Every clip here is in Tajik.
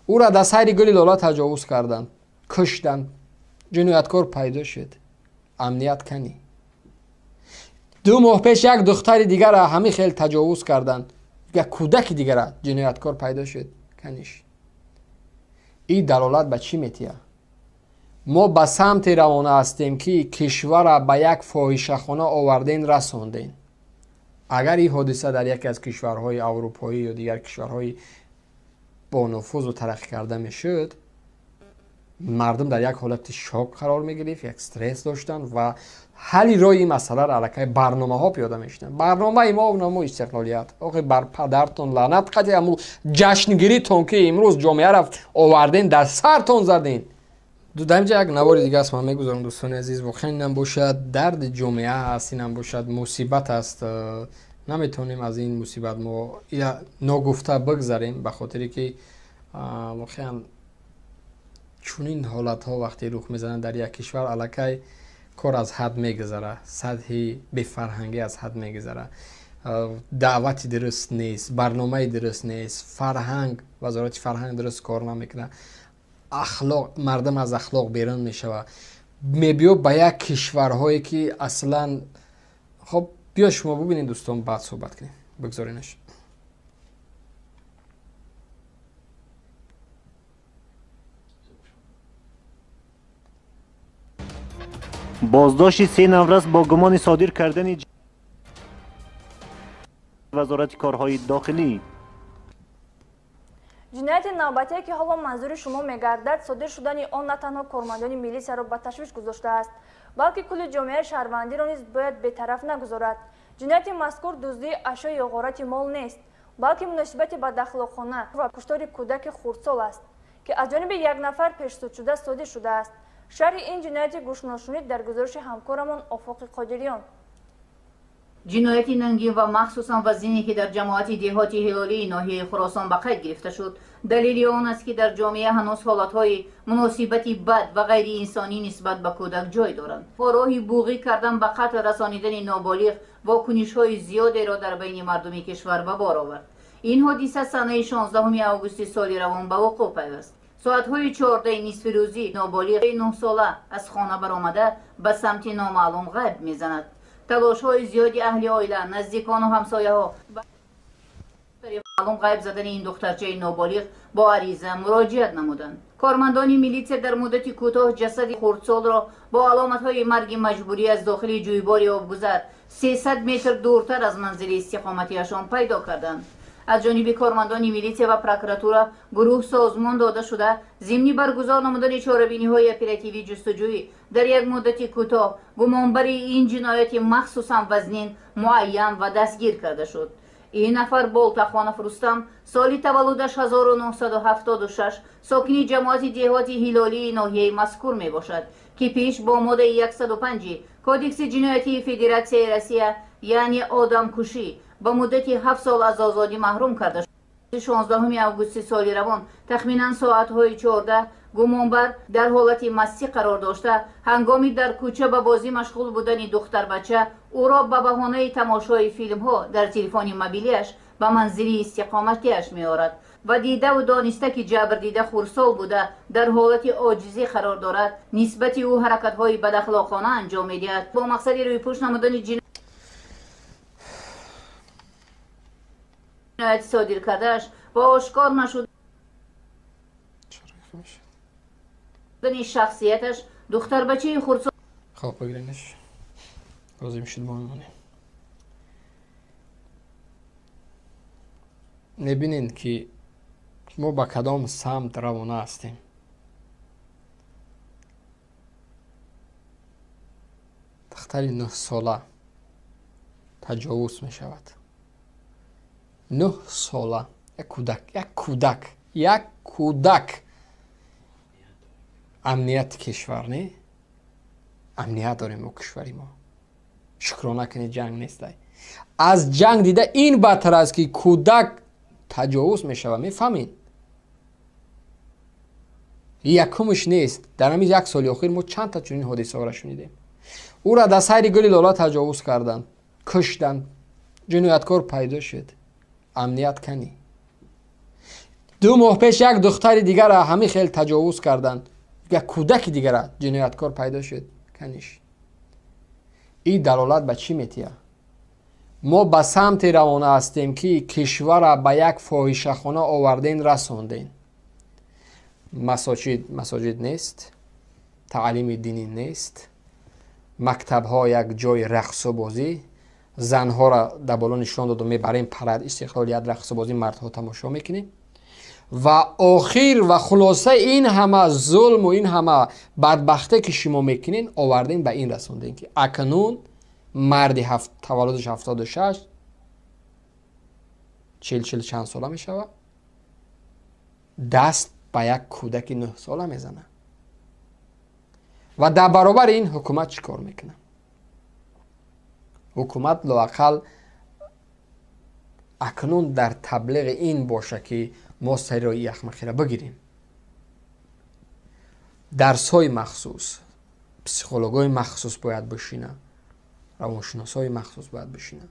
Ӯра дар сайри гули лола таҷовуз карданд, куштанд, ҷинояткор пайдо шуд. Амният канӣ? 2 моҳ пеш як духтари дигара ҳамин хел таҷовуз карданд, як кӯдаки дигара, ҷинояткор пайдо шуд. Каниш? Ин далолат ба чӣ метиҳад? Мо ба самте равона ҳастем, ки кишвара ба як фоҳишахона оварден, расондем. Агар ин ҳодиса дар яке аз кишварҳои аврупоӣ ё дигар кишварҳои бонуфузу тараққӣ карда мешуд, мардум дар як ҳолати шок қарор мегирифт, як стресс доштанд ва ҳалли роҳи ин масъаларо аллакай барномаҳо пиёда мешуданд. Барномаи мо намо истиқлолият. Охи бар падартон лаънат, қати аму ҷашнгиритон, ки имрӯз ҷомеаро оварден, дар сартон заден. Дар инҷа як навори дига аст, ман мегузорам, дӯстони азиз. Воқеан инам бошад дарди ҷомеа аст, инам бошад мусибат аст. Наметавонем аз ин мусибат мо ногуфта бигзарем, ба хотире ки воқеан чунин ҳолатҳо вақте рух мезананд дар як кишвар, аллакай кор аз ҳад мегузара, сатҳи бефарҳангӣ аз ҳад мегузара, даъвати дуруст нест, барномаи дуруст нест, фарҳанг, вазорати фарҳанг дуруст кор намекунад, ахлоқ, мардум аз ахлоқ берун мешавад, мебиё ба як кишварҳое ки аслан. Хоб, биё шумо бубинед, дӯстон, баъд суҳбат кунем. Бигзоринаш. Боздошти 3 наврас бо гумони содир кардани вазорати корҳои дохилӣ. Ҷинояти навбатие, ки ҳоло манзури шумо мегардад, содир шудани он на танҳо кормандони милисияро ба ташвиш гузоштааст, балки кулли ҷомеаи шаҳрвандиро низ бояд бетараф нагузорад. Ҷинояти мазкур дуздии ашё ё ғорати мол нест, балки муносибати бадахлоқона ва куштори кӯдаки хурдсол аст, ки аз ҷониби як нафар пешсудшуда содир шудааст. Шарҳи ин ҷинояти гӯшношунид дар гузориши ҳамкорамон Офоқи Қодириён. Ҷинояти нангин ва махсусан вазине, ки дар ҷамоати деҳоти Ҳилолии ноҳияи Хуросон ба қайд гирифта шуд, далели он аст, ки дар ҷомеа ҳанӯз ҳолатҳои муносибати бад ва ғайриинсонӣ нисбат ба кӯдак ҷой доранд. Бо роҳи буғӣ кардан ба қатл расонидани ноболиғ вокунишҳои зиёдеро дар байни мардуми кишвар ба бор овард. Ин ҳодиса санаи 16 августи соли равон ба вуқӯъ пайваст. Соатҳои 14 нисфи рӯзӣ ноболиғи 9-сола аз хона баромада ба самти номаълум ғайб мезанад. Талошҳои зиёди аҳли оила, наздикону ҳамсояҳо маълум ғайб задани ин духтарчаи ноболиғ бо ариза муроҷиат намуданд. Кормандони милитсия дар муддати кӯтоҳ ҷасади хурдсолро бо аломатҳои марги маҷбурӣ аз дохили ҷӯйбори обгузар 300 метр дуртар аз манзили истиқоматиашон пайдо карданд. Аз ҷониби кормандони милитсия ва прокуратура гурӯҳ созмон дода шуда, зимни баргузор намудани чорабиниҳои оперативӣ ҷустуҷӯӣ дар як муддати кӯтоҳ гумонбари ин ҷинояти махсусан вазнин муайян ва дастгир карда шуд. Ин нафар Болтахонов Рустам, соли таваллудаш 1976, сокини ҷамоати деҳоти Ҳилолии ноҳияи мазкур мебошад, ки пеш бо моддаи 105 Кодекси ҷиноятии Федератсияи Россия, яъне одамкушӣ, ба муддати 7 сол аз озодӣ маҳрум карда шуд. 16 августи соли равон тахминан соатҳои 14 гумонбар дар ҳолати мастӣ қарор дошта, ҳангоми дар кӯча ба бозӣ машғул будани духтарбача ӯро ба баҳонаи тамошои филмҳо дар телефони мобилиаш ба манзили истиқоматиаш меорад ва дидаву дониста, ки ҷабрдида хурдсол буда дар ҳолати оҷизӣ қарор дорад, нисбати ӯ ҳаракатҳои бадахлоқона анҷом медиҳад. Бо мақсади рӯйпӯш намудани ҷинояти содир кардааш ва ошкор нашудани шахсияташ духтарбачаи хурдсол Хоб, бигиренаш, лозим шуд, мо мемонем. Мебинед, ки мо ба кадом самт равона ҳастем. Духтари 9-сола таҷовуз мешавад. 9-сола, як кӯдак, як кӯдак, як кӯдак. Амнияти кишвар не, амният дорем мо, кишвари мо, шукрона кунед, ҷанг нестай. Аз ҷанг дида ин бадтар аст, ки кӯдак таҷовуз мешавад. Мефаҳмед, якумш нест. Дар ҳамин як соли охир мо чандта чунин ҳодисаҳоро шунидем. Ӯра дар сайри гули лола таҷовуз карданд, куштанд, ҷинояткор пайдо шуд. Амният канӣ? 2 моҳ пеш як духтари дигара ҳамин хел таҷовуз карданд, як кӯдаки дигара ҷинояткор пайдо шуд. Каниш ин далолат ба чӣ метиҳад? Мо ба самте равона ҳастем, ки кишвара ба як фоҳишахона оварден, расонден. Масоҷид нест, таълими динӣ нест, мактабҳо як ҷои рақсу бозӣ, занҳоро дар боло нишон доду мебарем парад истиқлолият, рақсу бозӣ, мардҳо тамошо мекунем. Ва охир ва хулоса ин ҳама зулму ин ҳама бадбахте ки шумо мекунен, овардем ба ин расондем, ки акнун марди таваллудаш 76, 40 чанд сола мешавад, даст ба як кӯдаки 9 сола мезанад. Ва дар баробари ин ҳукумат чӣ кор мекунад? Ҳукумат лоақал акнун дар таблиғи ин боша, ки мо сари роҳи яхмахира бигирем. Дарсҳои махсус, психологҳои махсус бояд бишинанд, равоншиносҳои махсус бояд бишинанд,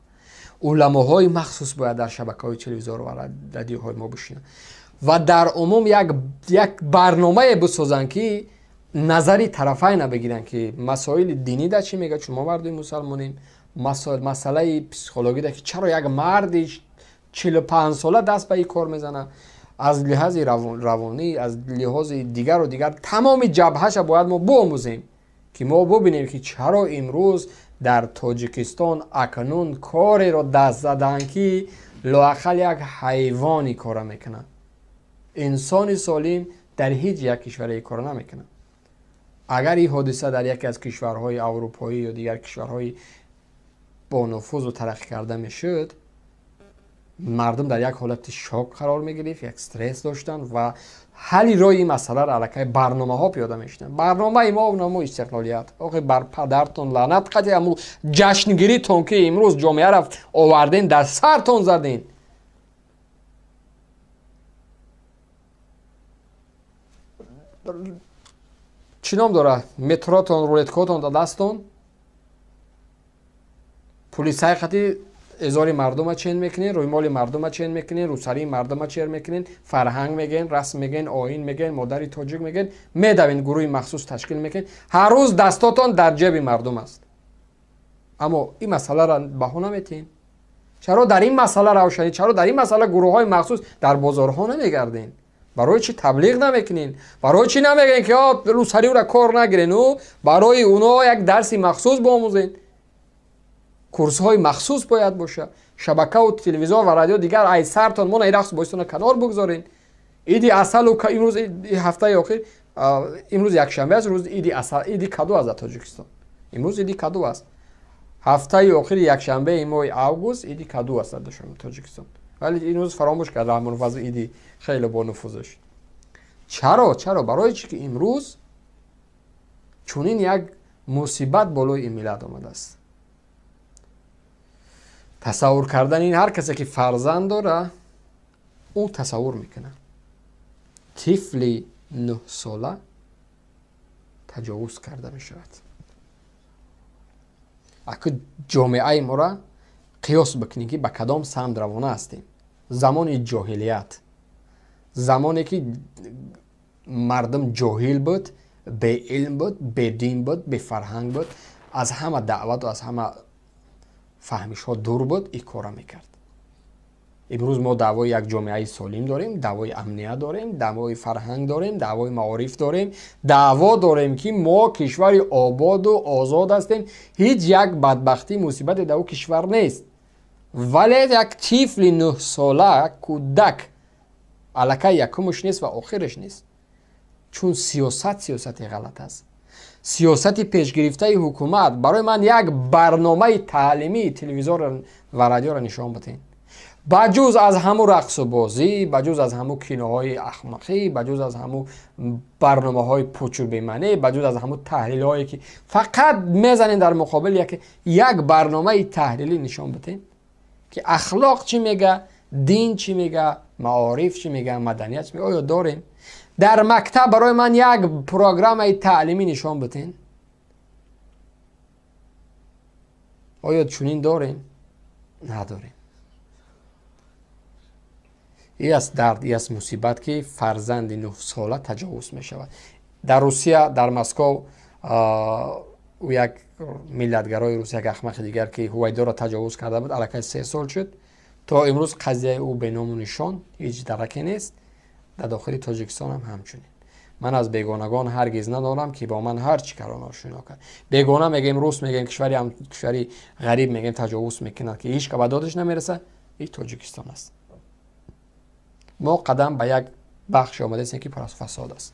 уламоҳои махсус бояд дар шабакаҳои телевизор ва радиоҳои мо бишинанд ва дар умум як барномае бисозанд, ки назари тарафайна бигиранд, ки масоили динӣ да чӣ мегӯяд, чун мо мардуми мусалмонем, масъалаи психологӣ да, ки чаро як марди 45 сола даст ба ин кор мезанад, аз лиҳози равонӣ, аз лиҳози дигару дигар тамоми ҷабҳаша бояд мо биомӯзем, ки мо бубинем, ки чаро имрӯз дар Тоҷикистон акнун кореро даст заданд, ки лоақал як ҳайвони кора мекунад. Инсони солим дар ҳеҷ як кишваре кора намекунад. Агар ин ҳодиса дар яке аз кишварҳои аврупоӣ ё дигар кишварҳои бонуфузу тараққӣ карда мешуд, мардум дар як ҳолати шок қарор мегирифт, як стресс доштанд ва ҳалли роҳи ин масъаларо аллакай барномаҳо пиёда мешуданд. Барномаи мо намо истиқлолият. Охи бар падартон лаънат, қати ҳамун ҷашнгиритон, ки имрӯз ҷомеаро оварден, дар сартон заден. Чӣ ном дорад? Метротон, рулеткаотон дар дастон, пули сайқати эзори мардума чен мекунен, рӯймоли мардума чен мекунен, рӯсарии мардума чен мекунен, фарҳанг мегӯен, расм мегӯен, оин мегӯен, модари тоҷик мегӯен, медавен, гурӯҳи махсус ташкил мекунен. Ҳар рӯз дастотон дар ҷеби мардум аст. Аммо ин масъаларо баҳо наметиҳем. Чаро дар ин масъала равшанӣ, чаро дар ин масъала гурӯҳҳои махсус дар бозорҳо намегарден? Барои чӣ таблиғ намекунен? Барои чӣ намегӯен, ки рӯсариро кор нагирен? Барои уно як дарси махсус биомӯзен. Курсҳои махсус бояд бошад. Шабакаву телевизор ва радио дигар ай сартон мо рақс боистона канор бигзорен. Иди асалу имрӯз ҳафтаи охир, имрӯз якшанбе аст, рӯзи иди асал, иди каду аст дар Тоҷикистон. Имрӯз иди каду аст. Ҳафтаи охири якшанбеи моҳи август иди каду аст дар Тоҷикистон. Вале имрӯз фаромӯш кард Раҳмонов иди хеле бонуфузаш. Чаро? Чаро? Барои чӣ ки имрӯз чунин як мусибат болои ин миллат омадааст. Тасаввур кардан ин ҳар касе ки фарзанд дора, ӯ тасаввур мекунад. Тифли 9 сола таҷовуз карда мешавад. Аку ҷомеаи моро қиёс бикунем, ки ба кадом самт равона ҳастем. Замони ҷоҳилият, замоне ки мардум ҷоҳил буд, беилм буд, бедин буд, бефарҳанг буд, аз ҳама даъвату аз ҳама фаҳмишҳо дур буд, ин кора мекард. Имрӯз мо даъвои як ҷомеаи солим дорем, даъвои амният дорем, даъвои фарҳанг дорем, даъвои маориф дорем, даъво дорем, ки мо кишвари ободу озод ҳастем, ҳеҷ як бадбахтӣ, мусибате дар ӯ кишвар нест. Вале як тифли 9 сола, кӯдак, аллакай якумаш нест ва охираш нест. Чун сиёсат сиёсати ғалат аст. Сиёсати пешгирифтаи ҳукумат. Барои ман як барномаи таълимии телевизор ва радиоро нишон бидиҳед. Ба ҷуз аз ҳамун рақсу бозӣ, ба ҷуз аз ҳамун киноҳои ахмақӣ, ба ҷуз аз ҳамун барномаҳои пучу бемаънӣ, ба ҷуз аз ҳамун таҳлилҳое ки фақат мезанем дар муқобил як барномаи таҳлилӣ нишон бидиҳед, ки ахлоқ чӣ мега, дин чӣ мега, маориф чӣ мега, маданият чӣ мега, оё дорем? Дар мактаб барои ман як программаи таълимӣ нишон бидиҳед. Оё чунин дорем? Надорем. И аст дард, и аст мусибат, ки фарзанди 9-сола таҷовуз мешавад. Дар Русия, дар Москов, ӯ як миллатгарои рус, як ахмақи дигар, ки Ҳувайдоро таҷовуз карда буд, аллакай 3 сол шуд, то имрӯз қазияи ӯ беному нишон, ҳеҷ дараке нест. Дар дохили Тоҷикистон ҳам ҳамчунин. Ман аз бегонагон ҳаргиз надорам, ки бо ман ҳар чӣ карон ошино кард. Бегона мегӯем, рус мегӯем, кишвари ғариб мегӯем, таҷовуз мекунад, ки ҳеҷ ба додаш намерасад. И Тоҷикистон аст. Мо қадам ба як бахше омадаистем, ки пур аз фасод аст.